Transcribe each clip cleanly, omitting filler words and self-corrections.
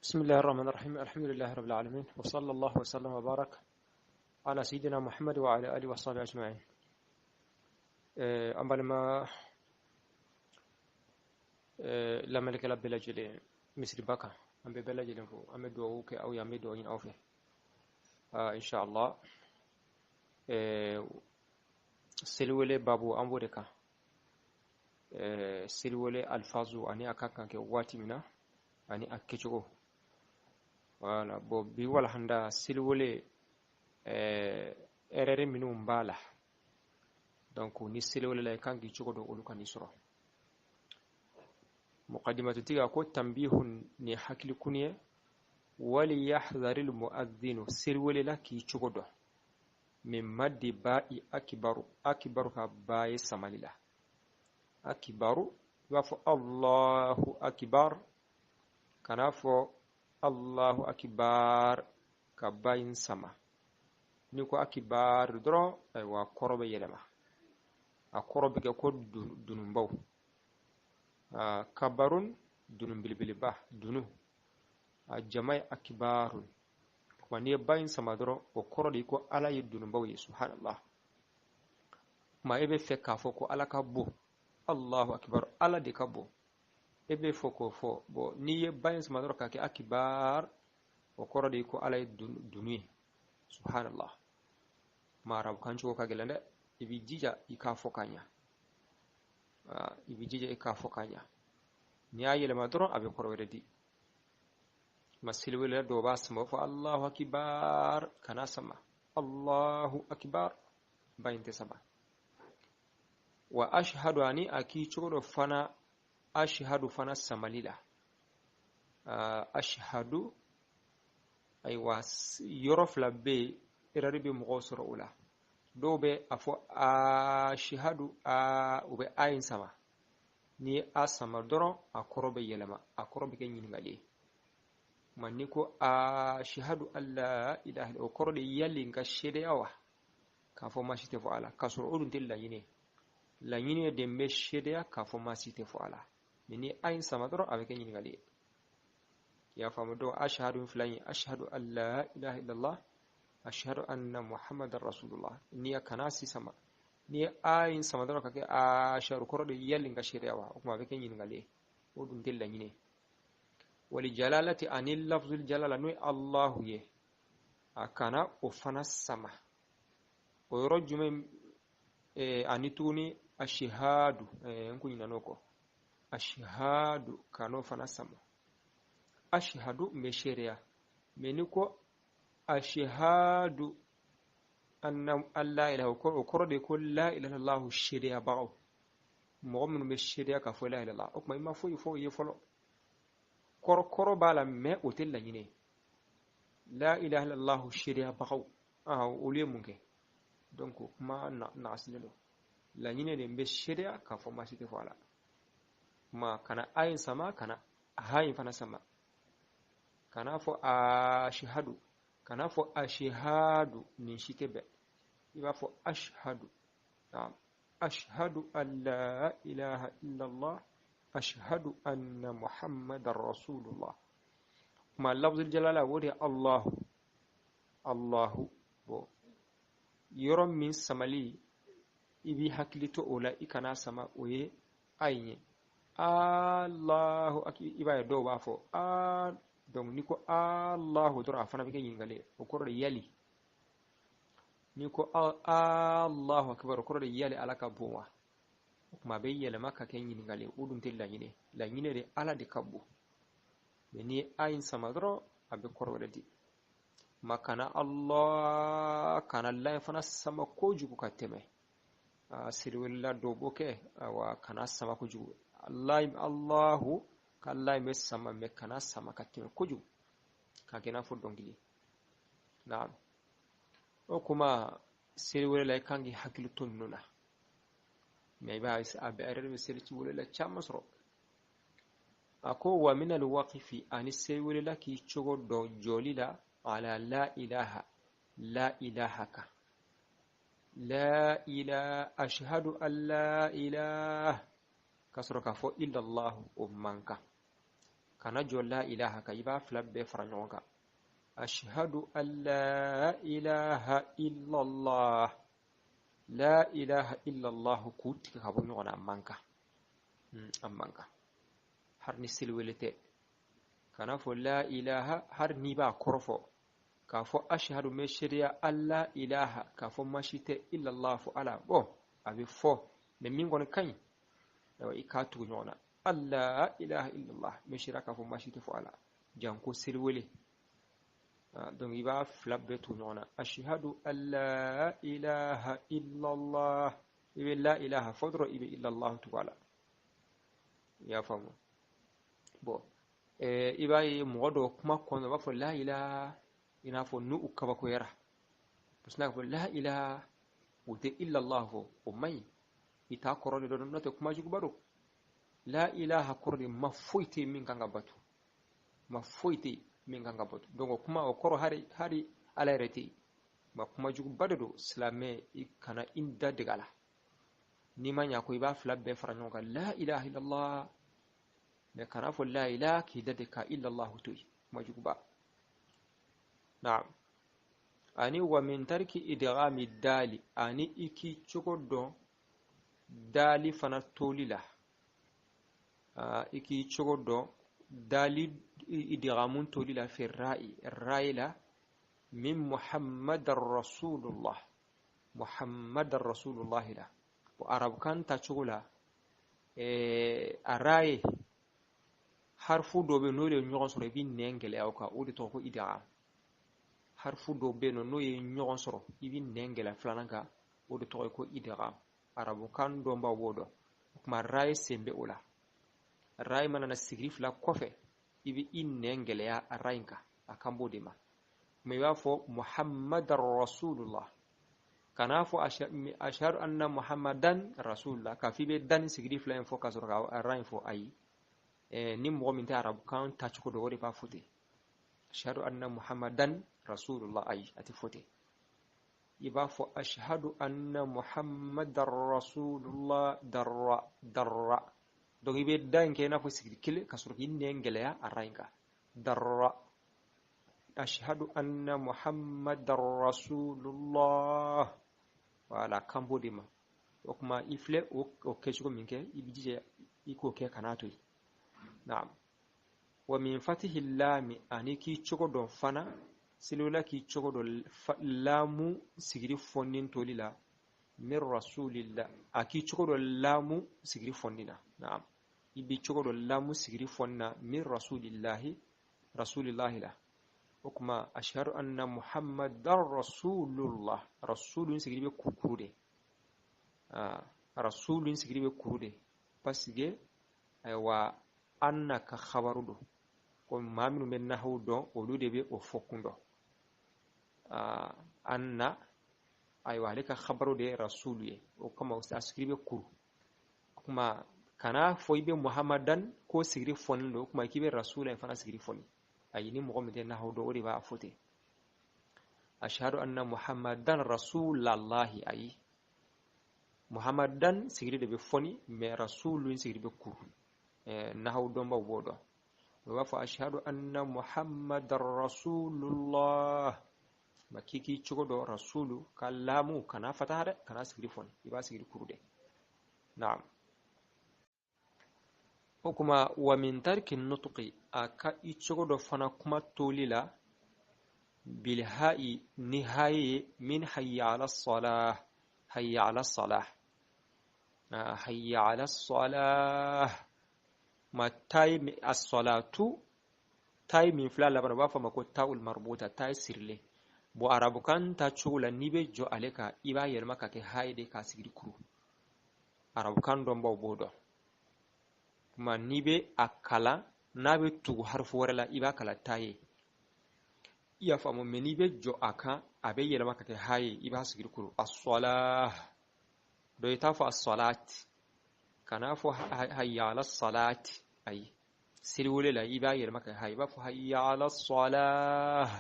بسم الله الرحمن الرحيم، الحمد لله رب العالمين، وصلى الله وسلم وبارك على سيدنا محمد وعلى آله وصحبه أجمعين. An balima lamɛnnikɛla bɛɛ lajɛlen misiriba kan, an bɛ bɛɛ lajɛlen fo, an bɛ dugawu kɛ aw ye, an bɛ dugawu ɲini aw fɛ inshallah. Seliwele babu, an b'o de kan, seliwele alifazu ani a ka kan kɛ waati min na ani a kɛcogo. Voilà, bon, bi walahanda seliwele, erreur minnu b'a la, donc ni seliwele la, i kan k'i cogo dɔn olu kan'i sɔrɔ. Muqaddimatu tigi a ko tanbihun, ni hakili kun ye, wali yahdharil muadhdhinu, seliwelela k'i cogo dɔn, min maddi ba'i akbaru, akbaru ka ba ye samali la. Akbaru, i b'a fɔ Allahu akbar, kana fɔ Allahu akbar ka ba in sama. N'i ko akbar dɔrɔn, ayiwa, kɔrɔ bɛ yɛlɛma, a kɔrɔ bɛ kɛ ko dununbaw, kabarun, dunun belebeleba, dunu, a jama ye akibarun. Kuma n'i ye ba in sama dɔrɔn, o kɔrɔ de ko Ala ye dununbaw ye, subhanallah. Kuma e bɛ fɛ k'a fɔ ko Ala ka bon, Allahu akbar, Ala de ka bon, e bɛ fɔ k'o fɔ. Bon, n'i ye ba in sama dɔrɔn k'a kɛ akibar, o kɔrɔ de ko Ala ye dunu ye, subhanallah. Ma arabukan cogo ka gɛlɛn dɛ, i b'i jija i k'a fɔ ka ɲa, i b'i jija i k'a fɔ ka ɲa. N'i y'a yɛlɛma dɔrɔn, a bɛ kɔrɔ wɛrɛ di. Ma seliwele dɔw b'a sama fɔ Allahu akbar, kana sama Allahu akbar, ba in tɛ sama. Wa ashhadu, ani a k'i cogo dɔ fana ashhadu fana samali la. Ashhadu, ayiwa, yɔrɔ fila bɛ yen, erreur bɛ mɔgɔw sɔrɔ o la. Dɔw bɛ a fɔ ashhadu, a u bɛ a in sama. N'i ye a sama dɔrɔn, a kɔrɔ bɛ yɛlɛma, a kɔrɔ bɛ kɛ ɲininkali ye. Ma n'i ko ashhadu an la ilaha, o kɔrɔ de yali n ka seereya wa k'a fɔ maa si tɛ fɔ Ala, k'a sɔrɔ o dun tɛ laɲini ye. Laɲini ye de n bɛ seereya k'a fɔ maa si tɛ fɔ Ala. Mɛ ni a in sama dɔrɔn, a bɛ kɛ ɲininkali ye, i y'a faamu? Donc ashhadu fila in, ashhadu an la ilaha illallah, ashhadu anna muhammadan rasulullah, n'i ya kana si sama. N'i ye a in sama dɔrɔn ka kɛ ashhadu, kɔrɔ de yali n ka seereya wa, o tuma a bɛ kɛ ɲininkali ye, o dun tɛ laɲini ye. Wali jalalati, ani lafzul jalala, n'o ye Allahu ye, a kana o fana sama. O yɔrɔ jumɛn? Ani tuguni ashihadu, n kun ɲinɛn'o kɔ, ashihadu kan'o fana sama. Ashihadu, n bɛ seereya. Mɛ n'i ko ashihadu anna an la ilaha, o kɔrɔ de ko la ilaha illallah seereyabagaw, mɔgɔ minnu bɛ seereya k'a fɔ la ilaha illallah. O tuma i ma foyi fɔ o ye fɔlɔ, kɔrɔ kɔrɔ b'a la, mɛ o tɛ laɲini ye. La ilaha illallah seereyabagaw, olu ye mun kɛ? Donc kuma nagasilen don. Laɲini de n bɛ seereya k'a fɔ maa si tɛ fɔ a la. Kuma kana a in sama, kana ha in fana sama, kana fɔ ashihadu, kana fɔ ashihadu, nin si tɛ bɛn. I b'a fɔ ashhadu, naam, ashhadu an la ilaha illallah, ashhadu anna muhammadan rasulullah. Kuma lafzul jalala, o de ye Allahu, Allahu. Bon, yɔrɔ min samali i b'i hakili to o la, i kana sama, o ye a in ye, Allahu. I b'a ye dɔw b'a fɔ a. Donc n'i ko Allahu dɔrɔn, a fana bɛ kɛ ɲininkali ye, o kɔrɔ de yali. N'i ko Allahu akbar, o kɔrɔ de yali Ala ka bon wa. O tuma a bɛ yɛlɛma ka kɛ ɲininkali ye, o dun tɛ laɲini. Laɲini de Ala de ka bon. Mɛ n'i ye a in sama dɔrɔn, a bɛ kɔrɔ wɛrɛ di. Ma kana Allah, kana la fana sama kojugu ka tɛmɛ. Siriwelila dɔw b'o kɛ, awa, kana sama kojugu. Allah, Allahu ka la bɛ sama, mɛ kana sama ka tɛmɛ kojugu k'a kɛ i n'a fɔ dɔnkili. Naam, o kuma seliwelela, i kan k'i hakili to ninnu na. Mɛ i b'a a bɛ a yɛrɛ bɛ seli welela caman sɔrɔ. A ko wa min alwaqifi, ani seliwelela k'i cogo dɔn jɔli la, ala la ilaha, la ilaha kan, la ilaha, ashhadu an la ilaha, ka sɔrɔ k'a fɔ illallahu, o man kan. Kana jɔ la ilaha kan, i b'a fila bɛɛ fara ɲɔgɔn kan. Ashhadu an la ilaha illallah, la ilaha illallah, k'u tigɛ ka bɔ ɲɔgɔn na, a man kan. A man kan har ni seliwele tɛ. Kana fɔ la ilaha, har n'i b'a kɔrɔ fɔ k'a fɔ ashhadu, n bɛ seereya, alla ilaha, k'a fɔ ma si tɛ, illallah, fɔ ala. Bon, a bɛ fɔ, mais min kɔni ka ɲi, ayiwa, i k'a tugu ɲɔgɔn na. Alla ilaha illallah, n bɛ seereya k'a fɔ ma si tɛ fɔ ala, janko seliwele. Donc i b'a fila bɛɛ tugu ɲɔgɔn na. Ashhadu an la ilaha illallah, i bɛ la ilaha fɔ dɔrɔn, i bɛ illallah tugu a la. I y'a faamu? Bon, i b'a ye mɔgɔ dɔw kuma kɔnɔ, u b'a fɔ la ilaha, i n'a fɔ n'u kabakoyara, parce que n'a fɔ la ilaha, o tɛ illallah fɔ, o man ɲi. I t'a kɔrɔ de dɔn, n'o tɛ kuma juguba don. La ilaha kɔrɔ de ma foyi tɛ min kan ka bato, ma foyi tɛ min kan ka bato. Donc o kuma o kɔrɔ hari ala yɛrɛ tɛ yen. Ma kuma juguba de don. Silamɛ, i kana i da dege a la. N'i ma ɲa ko i b'a fila bɛɛ fara ɲɔgɔn kan, la ilaha illallah, mais kana fɔ la ilaha k'i da de ka illallah to yen, kuma juguba. Naam. Ani wa min tarki idghami dali, ani i k'i cogo dɔn dali fana toli la. I k'i cogo dɔn dali idghamun toli la fi ra'i, ra'i la, min muhammadar rasulullah, muhammadar rasulullah la. O arabukan ta cogo la, a raye harfu dɔ bɛ yen, n'o de ye ɲɔgɔn sɔrɔ, i bɛ nɛn gɛlɛya o kan, o de tɔgɔ ko idgham. Harfu dɔ bɛ yen nɔ, n'o ye ɲɔgɔn sɔrɔ, i bɛ nɛn gɛlɛya filanan kan, o de tɔgɔ ye ko idgham. Arabukan dɔnbaw b'o dɔn. O tuma raye sen bɛ o la. Raye mana na sigiri fila kɔfɛ, i bɛ i nɛn gɛlɛya a ra in kan, a kan b'o de ma. Mɛ i b'a fɔ muhammadar rasulullah, kan'a fɔ ashhadu anna muhammadan rasulullah, k'a fɔ i bɛ dan ni sigiri fila in fɔ ka sɔrɔ ka ra in fɔ, ayi. Ni mɔgɔ min tɛ arabukan tacogo dɔn, o de b'a fɔ ten, ashhadu anna muhammadan rasulullah, ayi, a tɛ fɔ ten. I b'a fɔ ashhadu anna muhammadan rasulullah, darra darra. Donc i bɛ da in kɛ i n'a fɔ sigiri kelen, ka sɔrɔ k'i nɛn gɛlɛya a ra in kan, darra, ashhadu anna muhammadan rasulullah. Wala, kan b'o de ma. O kuma i filɛ o kɛcogo min kɛ, i bɛ jija i k'o kɛ, kan'a to yen. Naam. Wa min fatihi lami, ani k'i cogo dɔn fana seliwela, k'i cogo dɔn lamu sigiri fɔnin toli la, min rasulillah, a k'i cogo dɔn lamu sigiri fɔnin na. Naam, i b'i cogo dɔn lamu sigiri fɔnin na, min rasulillahi, rasulillahi la. O kuma ashhadu anna muhammadan rasulullah, rasulun sigiri bɛ kurukuru de, rasulun sigiri bɛ kuru de, parce que ayiwa, anna ka khabaru don. Ko maa minnu bɛ nahawu dɔn, olu de bɛ o fɔ kun dɔn. Anna, ayiwa, ale ka khabaru de ye rasulu ye, o kama a sigiri bɛ kuru. O kuma kana fɔ i bɛ muhammadan ko sigiri fɔnin don, o kuma k'i bɛ rasula in fana sigiri fɔni, ayi. Ni mɔgɔ min tɛ nahawu dɔn, o de b'a fɔ ten, ashhadu anna muhammadan rasulallahi, ayi. Muhammadan sigiri de bɛ fɔni, mais rasulun sigiri bɛ kuru. Nahawu dɔnbaw b'o dɔn. O b'a fɔ ashhadu anna muhammadan rasulullah. Ma k'i k'i cogo dɔn rasulu ka lamu, kana fataha dɛ, kana sigiri fɔni, i b'a sigiri kuru de. Naam. O kuma wa min tarki nutqi, a ka i cogo dɔ fana kuma toli la, bilha'i, ni haye, min hayya ala salah, hayya ala salah, hayya ala salah. Ma tayi as-salatu, tayi min fila laban, u b'a fɔ a ma ko ta'ul marbuta, tayi sirilen. Bon, arabukan ta cogo la, n'i bɛ jɔ ale kan, i b'a yɛlɛma ka kɛ haye de, k'a sigiri kuru. Arabukan dɔnbaw b'o dɔn. Kuma n'i bɛ a kalan, n'a bɛ tugu harifu wɛrɛ la, i b'a kalan ta ye, i y'a faamu? Mais n'i bɛ jɔ a kan, a bɛ yɛlɛma ka kɛ ha ye, i b'a sigiri kuru, as-salah. Donc i t'a fɔ as-salat, kan'a fɔ hayya ala salat, ayi. Seliwele la, i b'a yɛlɛma ka kɛ ha ye, i b'a fɔ hayya ala salah,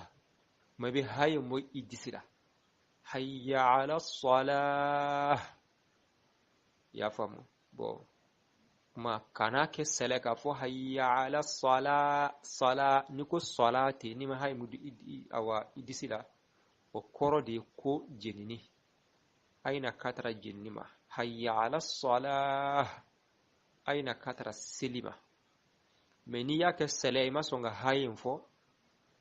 mais i bɛ ha ye mɔ i disi la, hayya ala salah, i y'a faamu? Bon. Kuma kana kɛ sɛlɛ k'a fɔ hayya ala sala sala. N'i ko sala ten, n'i ma hayi mudu awa i disi la, o kɔrɔ de ye ko jenini. Ayina katara jenini ma. Hayya ala sala, ayina katara seli ma. Mɛ n'i y'a kɛ sɛlɛ, i ma sɔn ka hayi in fɔ,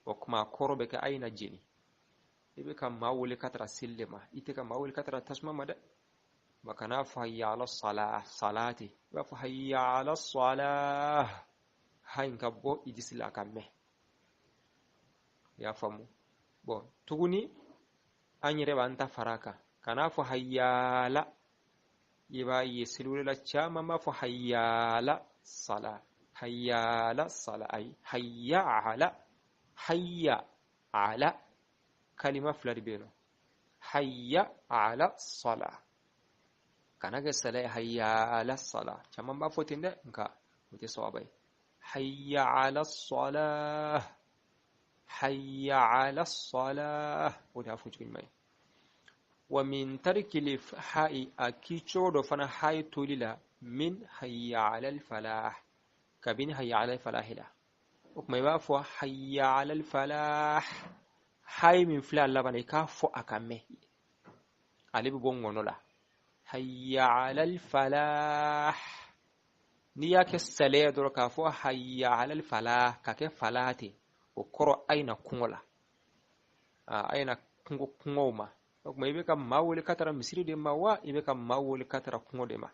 o kuma kɔrɔ bɛ kɛ ayina jeni. I bɛ ka maa wele ka taara seli de ma, i tɛ ka maa wele ka taara tasuma ma dɛ. Ma kana fɔ hayya ala sala salati, i b'a fɔ hayya ala sala, hayi ka bɔ i disi la a ka mɛn. I y'a faamu? Bɔn, tuguni an yɛrɛ b'an ta fara a kan. Kana fɔ hayyala. I b'a ye seliwelela caman b'a fɔ hayyala sala, hayyala sala. Ayi, hayya ala, hayya ala, kalima fila de bɛ yen nɔ. Hayya ala sala, kana kɛ sala ye hayya ala sala. Caman b'a fɔ ten dɛ, nka o tɛ sawaba ye. Hayya ala sala, hayya ala sala, o de y'a fɔ cogo ɲuman ye. Wa min tarikili ha'i, a k'i cogo dɔ fana hayi toli la, min hayya ala falah, kabini hayya ala falahi la. O tuma i b'a fɔ hayya ala falah, hayi min filɛ a laban na, i k'a fɔ a ka mɛn, ale bɛ bɔ ŋɔnɔ la. Hayya ala falah. N'i y'a kɛ sɛlɛ dɔrɔn k'a fɔ hayya ala falah, ka kɛ falah ten, o kɔrɔ a ye na kungo la, a ye na kungo kungow ma. O tuma i bɛ ka maa wele ka taara misiri de ma wa i bɛ ka maa wele ka taara kungo de ma?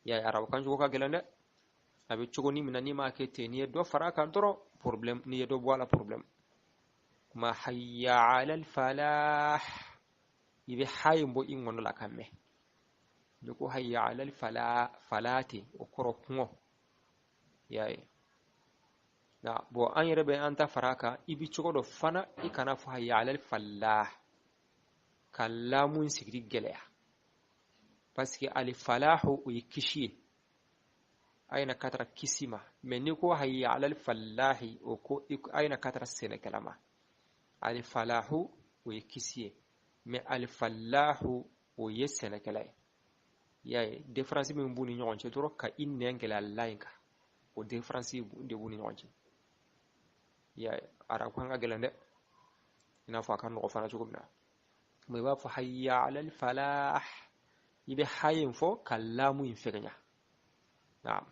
Ya ye, arabukan cogo ka gɛlɛn dɛ. A bɛ cogo ni min na, n'i m'a kɛ ten, n'i ye dɔ fara a kan dɔrɔn, problème. N'i ye dɔ bɔ a la, problème. Kuma hayya ala falah, i bɛ hayi bɔ i ŋɔnɔ la ka mɛn. N'i ko hayya ala falah falah ten, o kɔrɔ kungo. Y'a ye na? Bɔn, an yɛrɛ bɛ an ta fara a kan. I bɛ cogo dɔ fana, i kana fɔ hayya ala falah, ka lamu in sigili gɛlɛya, parce que ali falahu, o ye kisi ye, a ye na ka taara kisi ma. Mɛ n'i ko hayya alal falahi, o ko a ye na ka taara sɛnɛkɛla ma. Ali falahu, o ye kisi ye, mɛ ali falahu, o ye sɛnɛkɛla ye. I y'a ye, différence min b'u ni ɲɔgɔn cɛ dɔrɔn, ka i nɛn gɛlɛya la in kan, o différence de b'u ni ɲɔgɔn cɛ. I y'a ye, arabukan ka gɛlɛn dɛ, i n'a fɔ a ka nɔgɔ fana cogo min na. Mɛ i b'a fɔ hayya alal falah, i bɛ hayi in fɔ ka lamu in fɛgɛnya. Naam.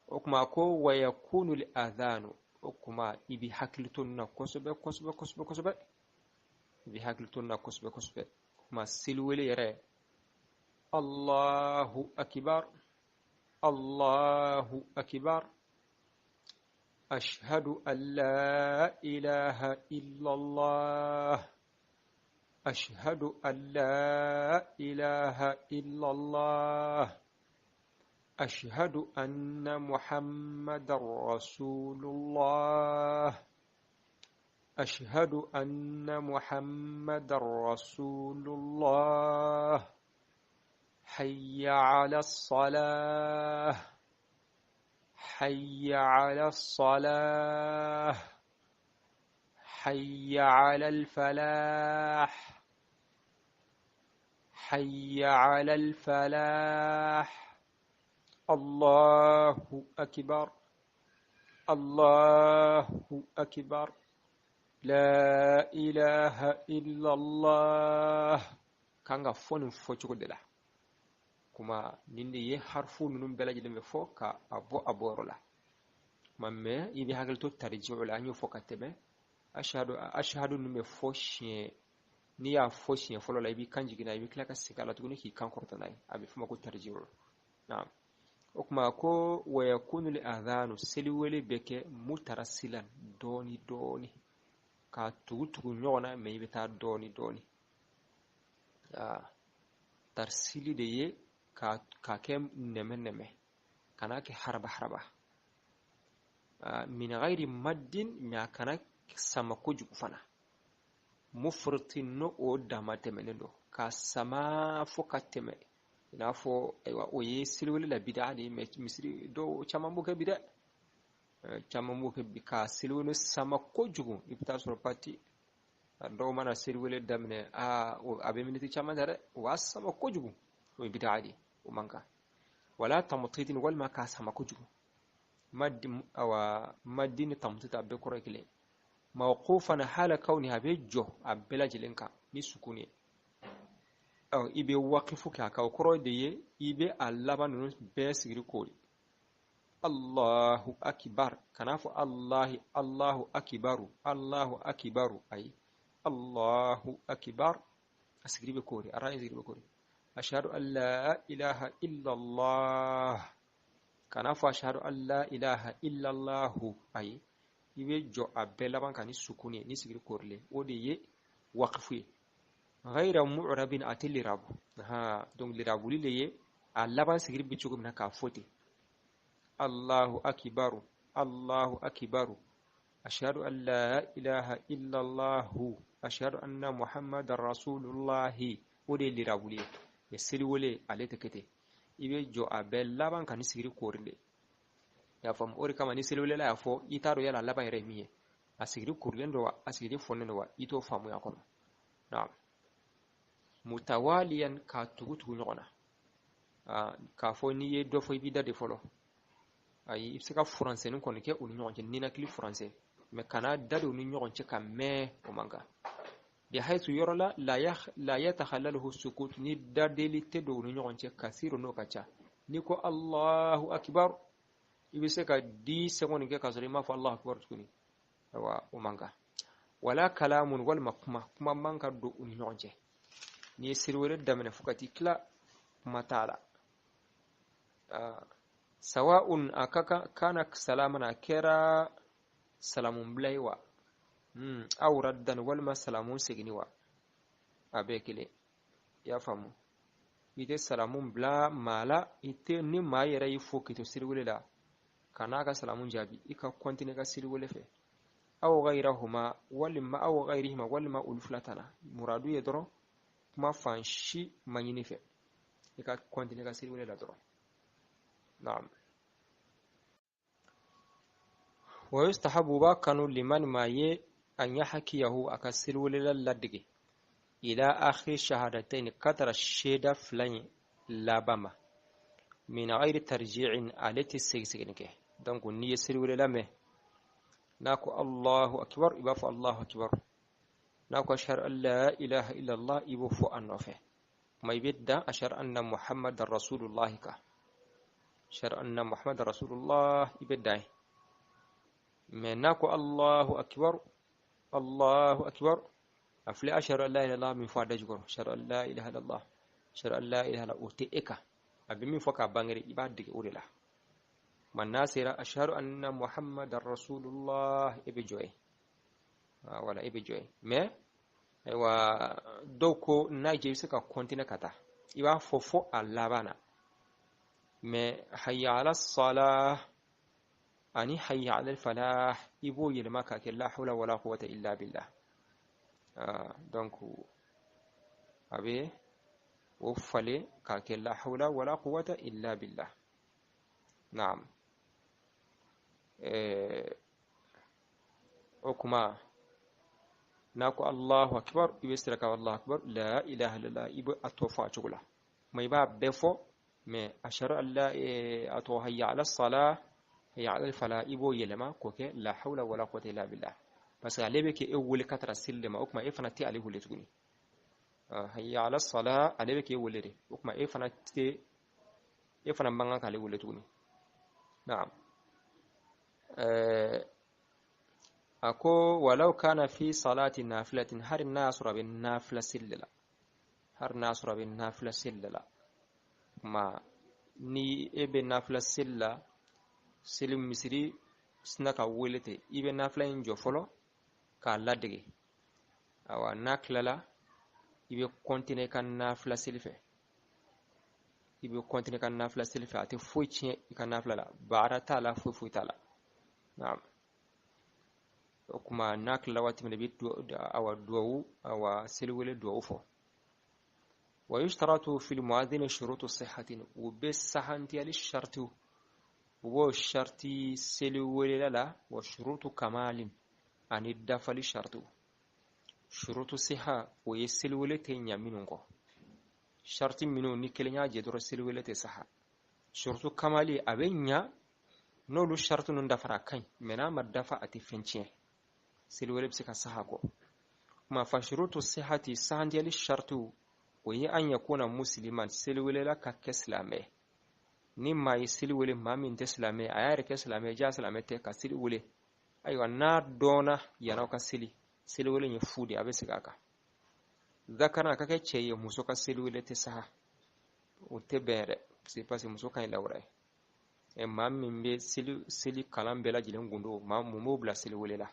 O kuma ko wa yakunu al adhanu, o kuma i bɛ hakili to nin na kosɛbɛ kosɛbɛ kosɛbɛ kosɛbɛ. I bɛ hakili to nin na kosɛbɛ kosɛbɛ. O kuma seliwele yɛrɛ, Allahu akbar, Allahu akbar, ashhadu an la ilaha illallah, ashhadu an la ilaha illallah, ashhadu anna muhammadan rasulullah, ashhadu anna muhammadan rasulullah, hayya ala salah, hayya ala salah, hayya ala al-falah, hayya ala al-falah, Allahu akbar, Allahu akbar, la ilaha illallah. Kan ka fɔ nin fɔcogo de la. Kuma nin de ye harfu ninnu bɛɛ lajɛlen bɛ fɔ ka a bɔ a bɔyɔrɔ la. Kuma mɛ i bɛ hakili to tarijiw la, an y'o fɔ ka tɛmɛ. Ashhadu, ashhadu ninnu bɛ fɔ siɲɛ, n'i y'a fɔ siɲɛ fɔlɔ la, i b'i kan jigin n'a ye, i bɛ tila ka segin a la tuguni k'i kan kɔrɔta n'a ye. A bɛ f'o ma ko tarijiw. Naam. O kuma ko wa yakunu al adhanu, seliwele bɛ kɛ mutarasilan, dɔɔni dɔɔni, k'a tugu tugu ɲɔgɔn na, mɛ i bɛ taa dɔɔni dɔɔni. Tarsili de ye k'a kɛ nɛmɛ nɛmɛ, kana kɛ haraba haraba. Min ghairi maddin, mɛ a kana sama kojugu fana. Mufritin, n'o o dama tɛmɛnen don k'a sama fo ka tɛmɛ, i n'a fɔ ayiwa, o ye seliwele la bida de ye. Mɛ misiri dɔw caman b'o kɛ bi dɛ, caman b'o kɛ bi, ka seliwele sama kojugu. I bɛ taa sɔrɔ pati a dɔw mana seliwele daminɛ, aa, a bɛ miniti caman ta dɛ, o b'a sama kojugu. O ye bida de ye, o man kan. Wala tamtidin, walima k'a sama kojugu. Madi, awa madi ni tamtid a bɛɛ kɔrɔ ye kelen. Mawqufan hala kawni, a bɛ jɔ a bɛɛ lajɛlen kan ni sukun ye. Ɔ, i bɛ waqifu kɛ a kan, o kɔrɔ de ye i bɛ a laban ninnu bɛɛ sigiri koori. Allahu akbar, kana fɔ Allahi, Allahu akibaru, Allahu akibaru, ayi, Allahu akbar, a sigiri bɛ koori, a ra sigiri bɛ koori. Ashhadu an la ilaha illallah, kana fɔ ashhadu an la ilaha illallahu, ayi, i bɛ jɔ a bɛɛ laban kan ni sukun ye, ni sigiri koorilen, o de ye waqifu ye. Ghayra mu'rabin, a tɛ lirabu. Ha, donc lirabuli le ye a laban sigiri bɛ cogo min na k'a fɔ ten. Allahu akibaru, Allahu akibaru, ashhadu an la ilaha illallahu, ashhadu anna muhammadan rasulullahi, o de ye lirabuli ye. Mais seliwele ale tɛ kɛ ten, i bɛ jɔ a bɛɛ laban kan ni sigiri koorilen. I y'a faamu? O de kama ni seliwelela y'a fɔ, i t'a dɔn yala a laban yɛrɛ ye min ye, a sigiri koorilen don wa, a sigiri fɔnnen don wa, i t'o faamuya kɔnɔ. Naam. Mutawaliyan, k'a tugu tugu ɲɔgɔn na. K'a fɔ n'i ye dɔ fɔ i b'i da de fɔlɔ. Ayi, i bɛ se ka furancɛnin kɔni kɛ u ni ɲɔgɔn cɛ, ninakili furancɛ, mais kana da don u ni ɲɔgɔn cɛ ka mɛn, o man kan. Bihaythu, yɔrɔ la, la yatakhalaluhu sukut, ni dadeli tɛ don u ni ɲɔgɔn cɛ, kasiru, n'o ka ca. N'i ko Allahu akbar, i bɛ se ka 10 secondes kɛ k'a sɔrɔ i m'a fɔ Allahu akbar tuguni. Ayiwa, o man kan. Wala kalamun, walima kuma, kuma man ka don u ni ɲɔgɔn cɛ. N'i ye seli wɛrɛ daminɛ fo ka t'i tila, kuma t'a la. Sawa'un a ka kan kana salaman, a kɛra salamun bila ye wa, aw raddan, walima salamun seginni wa, a bɛɛ kelen. I y'a faamu? I tɛ salamun bila maa la, i tɛ ni maa yɛrɛ y'i fo k'i to seliwele la, ka n'a ka salamun jaabi, i ka continuer ka seliwele fɛ. Aw ghayrahuma, walima aw ghayrihima, walima olu fila ta la. Muradu ye dɔrɔn kuma fan si ma ɲini fɛ, i ka continuer ka seliwele la dɔrɔn. Naam. Wa yustahabu, b'a kanu, liman, maa ye, an yahkiyahu, a ka seliwelela ladege, ila akhiri shahadatayn, ka tara seeda fila in laban ma, min ghairi tarji'in, ale tɛ segin segin kɛ. Donc n'i ye seliwelela mɛn n'a ko Allahu akbar, i b'a fɔ Allahu akbar. N'a ko ashhadu an la ilaha illallah, i b'o fɔ a nɔfɛ. Kuma i bɛ dan ashhadu anna muhammadan rasulullah kan, ashhadu anna muhammadan rasulullah, i bɛ dan yen. Mais n'a ko Allahu akbar, Allahu akbar, a filɛ ashhadu an la ilaha illallah min fɔ a da jukɔrɔ, ashhadu an la ilaha illallah, ashhadu an la ilaha illallah, o tɛ e kan. A bɛ min fɔ k'a bangere, i b'a dege o de la. Ma n'a sera ashhadu anna muhammadan rasulullah, e bɛ jɔ yen. Wala e bɛ jɔ yen. Mais ayiwa, dɔw ko n'a jɛ, i bɛ se ka continuer ka taa, i b'a fɔ fo a laban na. Mais hayya ala salah ani hayya ala falah, i b'o yɛlɛma k'a kɛ la hawla wala quwwata illa billah. Donc a bɛ o falen k'a kɛ la hawla wala quwwata illa billah. Naam. O kuma n'a ko Allahu akbar, i bɛ sira ka Allahu akbar, la ilaha illallah, i bɛ a tɔ fɔ a cogo la. Kuma i b'a bɛɛ fɔ, mais ashhadu an la, a tɔgɔ hayya ala salah, hayya ala falah, i b'o yɛlɛma k'o kɛ la hawla wala quwwata illa billah, parce que ale bɛ k'e wele ka taara seli de ma. O kuma e fana tɛ ale wele tuguni. Hayya ala salah, ale bɛ k'e wele de. O kuma e fana tɛ, e fana man kan k'ale wele tuguni. Naam. A ko walau kana fi salati nafilatin, har n'a sɔrɔ a bɛ nafila seli de la, har n'a sɔrɔ a bɛ nafila seli de la. Kuma ni e bɛ nafila seli la, seli misiri sina ka wele ten, i bɛ nafila in jɔ fɔlɔ k'a ladege. Awa, n'a tilala, i bɛ continuer ka nafila seli fɛ, i bɛ continuer ka nafila seli fɛ. A tɛ foyi tiɲɛ i ka nafila la, baara t'a la, foyi foyi t'a la. Naam. O kuma n'a tilala waati min na, i bɛ awa duwawu, awa seliwele duwawu fɔ. Wa yushtaratu fil muadhini shurutu sihhatin, u bɛ sahantiyali shartiw, u b'o sharti seliwelela la, wa shurutu kamalin, ani dafali shartiw. Shurutu siha, o ye seliwele tɛ ɲa minnu kɔ, sharti minnu ni kelen y'a jɛ dɔrɔn, seliwele tɛ saha. Surtout kamali a bɛ ɲa n'olu sarati ninnu dafara, a ka ɲi, mais n'a ma dafa, a tɛ fɛn tiɲɛ, seliwele bɛ se ka saha kɔ. Kuma fa shurutu sihati, sahantiyali saratiw, o ye an yakuna musliman, seliwelela ka kɛ silamɛ. Ni maa ye seli wele, maa min tɛ silamɛ, a y'a yɛrɛ kɛ silamɛ, ja silamɛ tɛ, ka seli wele, ayiwa, n'a dɔnna yann'aw ka seli, seliwele ye fu de, a bɛ segin a kan. Zakaran, a ka kɛ cɛ ye. Muso ka seliwele tɛ saha, o tɛ bɛn yɛrɛ, parce que muso ka ɲi lawura ye. Maa min bɛ seli kalan bɛɛ lajɛlen gundo, maa mun b'o bila seliwele la?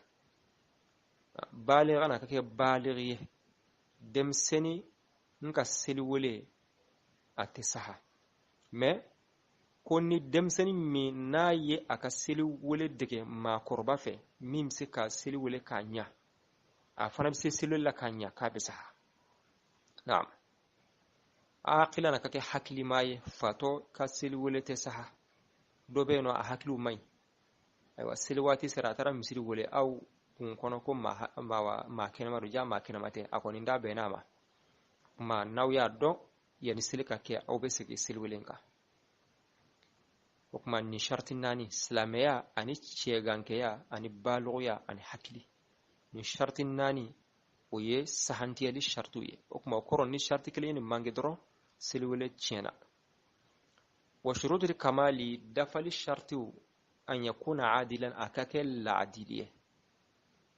Baaliga, a ka kɛ baaligi ye. Denmisɛnnin n ka seliwele, a tɛ saha, mais ko ni denmisɛnnin min n'a ye a ka seli wele dege maakɔrɔba fɛ, min bɛ se ka seli wele k'a ɲa, a fana bɛ se seli la k'a ɲa, k'a bɛ saha. Naam. Aqilan, a ka kɛ hakilima ye. Fatɔ ka seli wele tɛ saha. Dɔ bɛ yen nɔ, a hakiliw man ɲi. Ayiwa, seli waati sera, a taara misiri wele, aw kun kɔnɔ ko maa kɛnɛma don, ja maa kɛnɛma tɛ, a kɔni da bɛnn'a ma. Kuma n'aw y'a dɔn yanni seli ka kɛ, aw bɛ segin seli wele kan. O kuma nin sarati naani, silamɛya ani cɛgankɛya ani balɔgɔya ani hakili, nin sarati naani, o ye sahantiyali saratiw ye. O kuma o kɔrɔ, ni sarati kelen ye nin manke dɔrɔn, seliwele tiɲɛna. Wa shurutul kamali, dafali saratiw, an yakuna adilan, a ka kɛ laadili ye.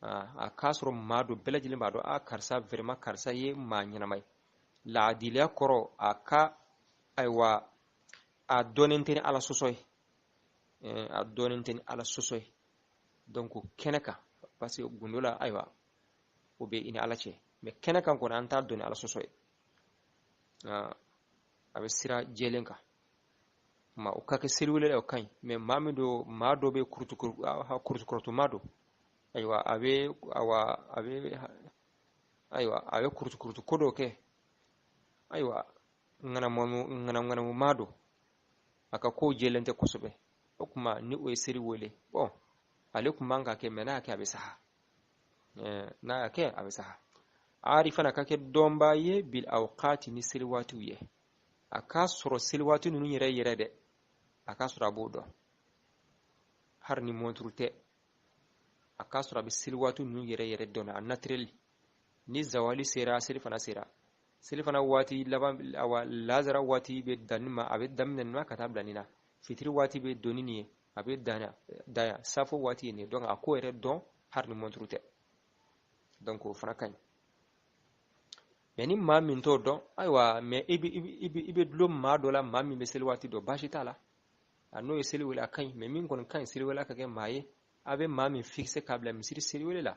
A k'a sɔrɔ maa dɔ bɛɛ lajɛlen b'a dɔn, a karisa vraiment, karisa ye maa ɲɛnama ye. Laadiliya kɔrɔ, a ka, ayiwa, a dɔnnen tɛ ni Ala sɔsɔ ye, a dɔnnen tɛ ni Ala sɔsɔ ye. Donc kɛnɛ kan, parce que gundo la, ayiwa, o bɛ i ni Ala cɛ, mais kɛnɛ kan kɔni, an t'a dɔn ni Ala sɔsɔ ye, a bɛ sira jɛlen kan. Ma o ka kɛ seliwele la, o ka ɲi. Mais maa min don, maa dɔ bɛ kurutu maa don, ayiwa, a bɛ, awa, a bɛ, ayiwa, a bɛ kurutu kurutu ko dɔ kɛ, ayiwa, ŋanamu maa don, a ka kow jɛlen tɛ kosɛbɛ. O kuma ni o ye seli wele, bon, ale kun man ka kɛ, mais n'a y'a kɛ, a bɛ saha. N'a y'a kɛ, a bɛ saha. Arifan, a ka kɛ dɔnbaa ye, bil awqati, ni seli waatiw ye. A k'a sɔrɔ seli waati ninnu yɛrɛ yɛrɛ dɛ, a k'a sɔrɔ a b'o dɔn, hali ni montre tɛ, a k'a sɔrɔ a bɛ seli waati ninnu yɛrɛ yɛrɛ dɔn a naturel. Ni zawali sera, seli fana sera, seli fana waati laban, awa, lazara waati bɛ danni ma, a bɛ daminɛ nin ma ka taa bila nin na, fitiri waati bɛ donni nin ye, a bɛ dan yan, safo waati ye nin ye. Donc a ko yɛrɛ dɔn, hali ni montre tɛ. Donc o fana ka ɲi. Mais ni maa min t'o dɔn, ayiwa, mais i bɛ dulon maa dɔ la, maa min bɛ seli waati dɔn, baasi t'a la, a n'o ye seli wele, a ka ɲi. Mais min kɔni ka ɲi, seli wele ka kɛ maa ye, a bɛ maa min fixe k'a bila misiri seli wele la,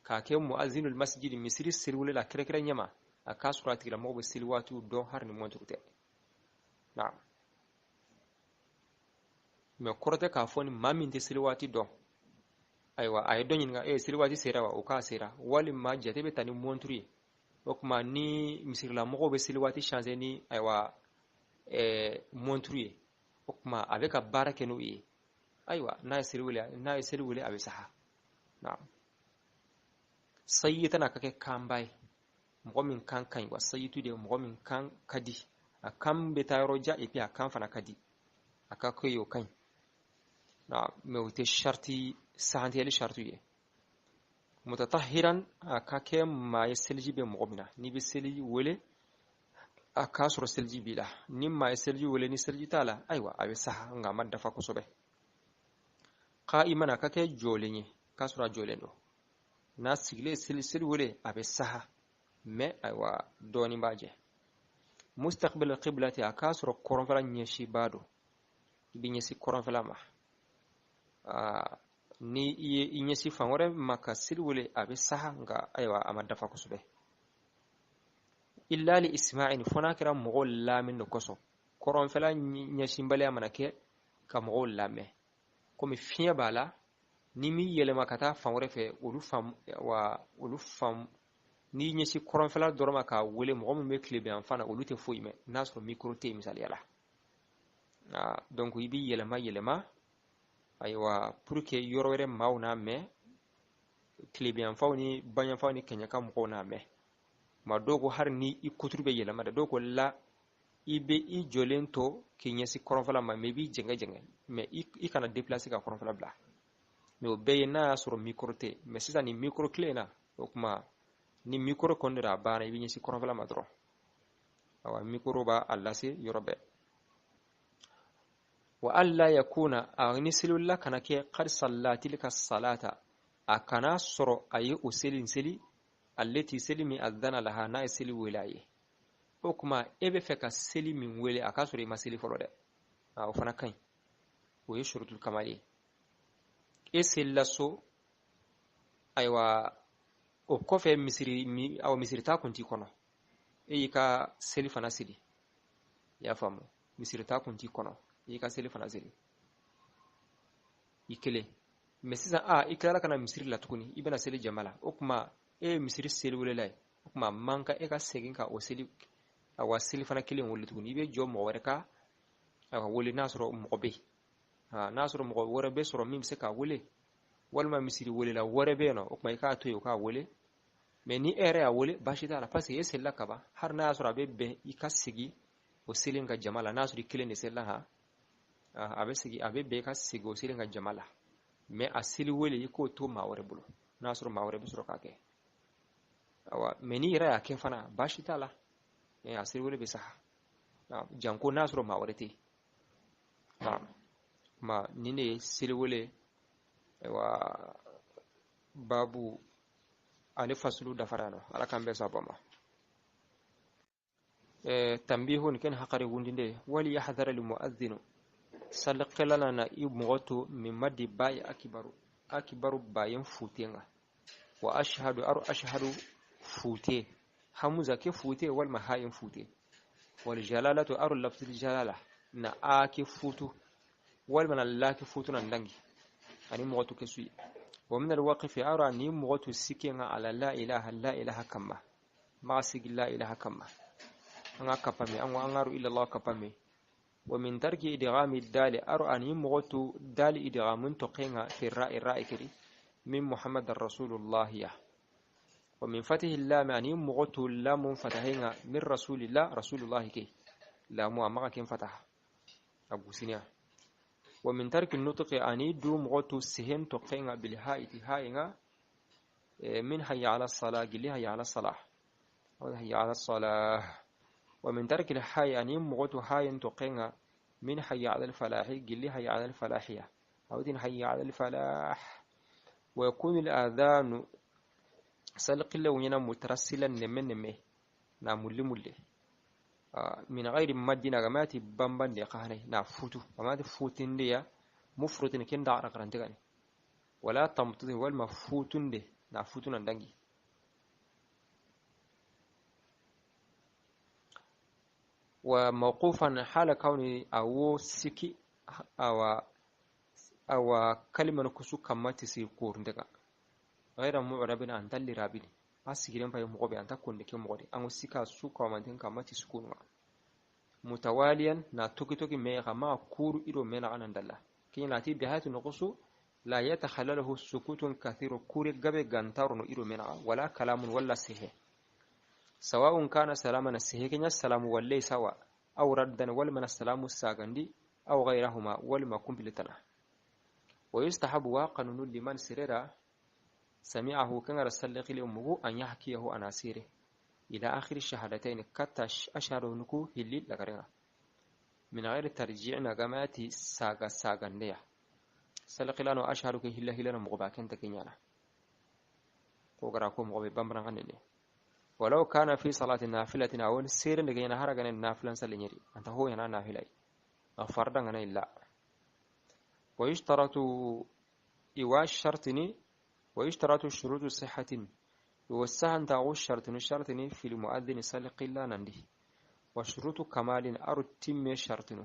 k'a kɛ muazinul masjid, misiri seli wele la kɛrɛkɛrɛ ɲɛma, a k'a sɔrɔ a tigilamɔgɔ bɛ seli waatiw dɔn, hali ni montre tɛ. Naam. Mais kɔrɔ tɛ k'a fɔ ni maa min tɛ seli waati dɔn, ayiwa, a ye dɔ ɲininka, e seli waati sera wa? O k'a sera, walima jate bɛ ta ni montre ye. O tuma ni misirilamɔgɔw bɛ seli waati changer ni, ayiwa, montre ye, o tuma a bɛ ka baara kɛ n'o ye. Ayiwa, n'a ye seli wele, a bɛ saha. Naam. Sayitan, a ka kɛ kanba ye, mɔgɔ min kan ka ɲi wa. Sayitu de ye mɔgɔ min kan ka di, a kan bɛ taa yɔrɔ jan, et puis a kan fana ka di, a ka ko ye, o ka ɲi. Mais o tɛ sarati sahantiyali sarati ye. Mutatahiran, a ka kɛ maa ye seliji bɛ mɔgɔ min na. N'i bɛ seli wele, a k'a sɔrɔ seliji b'i la. Ni maa ye seliji wele ni seliji t'a la, ayiwa, a bɛ saha, nka a ma dafa kosɛbɛ. Qa'iman, a ka kɛ jɔlen ye, k'a sɔrɔ a jɔlen don. N'a sigilen seli wele, a bɛ saha, mais ayiwa, dɔɔnin b'a jɛ. Mustaqbil qiblati, a k'a sɔrɔ kɔrɔnfɛla ɲɛsinbaa don, i bɛ ɲɛsin kɔrɔnfɛla ma. Ni i ye i ɲɛsin fan wɛrɛ ma ka seli wele, a bɛ saha, nka ayiwa, a ma dafa kosɛbɛ. Illa li isma'in, fo n'a kɛra mɔgɔw lamɛn de kosɔn. Kɔrɔnfɛla ɲɛsinbaliya mana kɛ ka mɔgɔw lamɛn, komi fiɲɛ b'a la, ni m'i yɛlɛma ka taa fan wɛrɛ fɛ, olu fan wa, olu fan, n'i ɲɛsin kɔrɔnfɛla dɔrɔn ma k'a wele, mɔgɔ min bɛ tilebin fan na, olu tɛ foyi mɛn, n'a sɔrɔ micro tɛ yen, misaliya la. Donc i b'i yɛlɛma yɛlɛma, ayiwa, pour que yɔrɔ wɛrɛ maaw n'a mɛn, tilebinyanfanw ni bayanfanw ni kɛɲɛka mɔgɔw n'a mɛn. Ma dɔw ko hali ni i kuturu bɛ yɛlɛma dɛ, dɔw ko la. I bɛ i jɔlen to k'i ɲɛsin kɔrɔnfɛla ma, mais i b'i jɛngɛ jɛngɛ, mais i kana déplacer ka kɔrɔnfɛla bila. Mais o bɛɛ ye n'a y'a sɔrɔ micro tɛ. Mais sisan ni micro tile in na, o tuma ni micro kɔni de a banna, i bɛ ɲɛsin kɔrɔnfɛla ma dɔrɔn. Awa, micro b'a a lase yɔrɔ bɛɛ. Wa alla yakuna, a ni seliwulila kana kɛ, qad salla tilka salata, a kana sɔrɔ a ye o seli in seli, allati seli min adhana laha, n'a ye seli wele a ye. O kuma e bɛ fɛ ka seli min wele, a k'a sɔrɔ i ma seli fɔlɔ dɛ. A o fana ka ɲi, o ye shurutul kamali ye. E selila so, ayiwa, o kɔfɛ misiri mi, awa misiri ta kun t'i kɔnɔ, e y'i ka seli fana seli. I y'a faamu, misiri ta kun t'i kɔnɔ, i y'i ka seli fana seli i kelen. Mais sisan a i tilala ka na misiri la tuguni, i bɛna seli jama la. O kuma e ye misiri seli welela ye, o kuma man kan e ka segin ka o seli, awa seli fana kelen wele tuguni. I bɛ jɔ mɔgɔ wɛrɛ ka awa wele, n'a sɔrɔ mɔgɔ bɛ yen, n'a sɔrɔ mɔgɔ wɛrɛ bɛ sɔrɔ min bɛ se k'a wele, walima misiri welela wɛrɛ bɛ yen nɔ, o kuma i k'a to yen o k'a wele. Mais ni e yɛrɛ y'a wele, baasi t'a la, parce que e selila ka ban. Hali n'a y'a sɔrɔ a bɛ bɛn i ka segin o seli ka jama la, n'a sɔrɔ i kelen de selila, han, a bɛ segin, a bɛ bɛn i ka segin o seli ka jama la. Mais a seli wele, i k'o to maa wɛrɛ bolo, n'a sɔrɔ maa wɛrɛ bɛ sɔrɔ k'a kɛ. Awa, mais n'i yɛrɛ y'a kɛ fana, baasi t'a la, a seli wele bɛ saha, janko n'a sɔrɔ maa wɛrɛ tɛ yen. Ma nin de ye seli wele, ayiwa, babu ale fasulu dafara nɔ. Ala k'an bɛɛ saba ma. Tanbihun ken hakari wundinde wali yahdhara lil muadhdhinu, salqilana na i mɔgɔ to min maddi ba'i akibaru, akibaru bayen futenga, wa ashhadu aru ashhadu fute, hamuza ke fute walma hayin fute, wal jalalatu aru lafzil jalala na a ke futu walma na la ke futu nan dangi ani mɔgɔ to kesu. Wa min alwaqifi aru ani mɔgɔ to sikenga ala la ilaha la ilaha kamma, ma sigi la ilaha kamma, an ka kapame an an garu illa Allah kapame. Wa min tarki idghami dali aru ani mɔgɔ to dali idghamun toqenga fi ra'i ra'i kiri min Muhammadar Rasulullah ya. Wa min fatihi lam ani mɔgɔ to lamun fatahinga min Rasulillah Rasulullah ke lamu amma ken fataha agusiniya. Wa min tarki nutqi ani du mɔgɔ to sehen toqenga bil ha'i ha'inga min hayya ala salah gili hayya ala salah wa hayya ala salah. Wa min tarki al-hayy ani mɔgɔ to hayin toqenga min hayya ala al-falah gili hayya ala al-falahiya aw din hayya ala al-falah. Wa yakunu al-adhanu salqilla yana mutarassilan neme neme na mulli mulli min ghairi maddina gamati bamban de qahne na futu gamati futinde ya mufrutin kenda ara garante gani wala tamtuti wal mafutunde na futu nan dangi. Wa mawqufan hala kauni awo siki awa awa kalima kusu kamati si kurndega ghayra mu'rabin an talli rabini asigiren pay mo be anta konde ke mo de an sika su kamantin kamati sukunwa mutawaliyan na toki toki me kama kuru ido mena anan dalla kina ti bihatu nuqusu la yatakhalaluhu sukutun kathiru kuri gabe gantaru no ido mena wala kalamun wala sihe sawa'un kana salaman sihe kenya salamu walle sawa aw raddan wal man salamu sagandi aw ghayrahuma wal ma kumplitana. Wa yustahabu wa qanunu liman sirira sami'ahu kan rasalqi li ummuhu an yahkiyahu an asire ila akhir shahadatayn katta asharu nuku hilli lagarenga min ghairi tarji'na gamati saga sagandeya salqilano asharu ke hilla hilla mo ba kenta kenyana ko gara ko mo be bambran kanene walau kana fi salati nafilatin aw sirin daga yana haragan nafilan salinyeri anta ho yana nafilai fardan ngana illa. Wa yushtaratu iwa shartini wa yushtaratu shurutu sihhatin wa sahan ta'u shartini shartini fil mu'adhdhin salqilla nandi wa shurutu kamalin arutim shartinu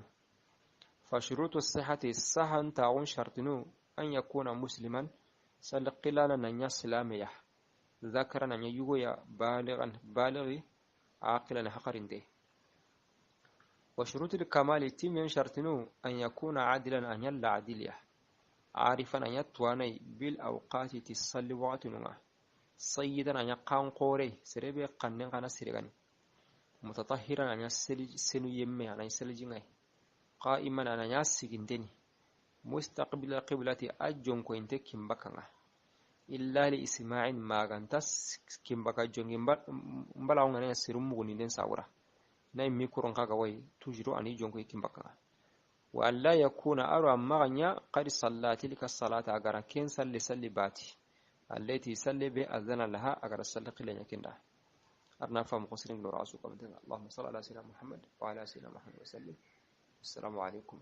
fa shurutu sihhati sahan ta'u shartinu an yakuna musliman salqilla nan yaslamiya ذكرا أن يجوي بالغا بالغ عاقلا حقرنده. وشروط الكمال تيم شرطنو أن يكون عادلا أن يلا عدلية عارفا أن يتواني بالأوقات تصلي وقتنا سيدا أن يقان قوري سربي قنن قنا سرغني Mutatahiran, anya seli senu yemme, ana seli jingai. Qa'iman, ana sigindeni. Mustaqbil qiblati, ajon ko inte kimbakanga. Illa li isma'in, maganta kimbaka jongi mbala ngana sirum muguni den sawura na micro kaga way toujours ani jonko kimbakanga. Wa alla yakuna aro maganya qad salla tilka salata, agara ken salli salli bati allati salli be azana laha, agara salli qilanya kinda arna fam qosrin lo rasu qabdina. Allahumma salli ala sayyidina Muhammad wa ala sayyidina Muhammad wa sallim. Assalamu alaikum.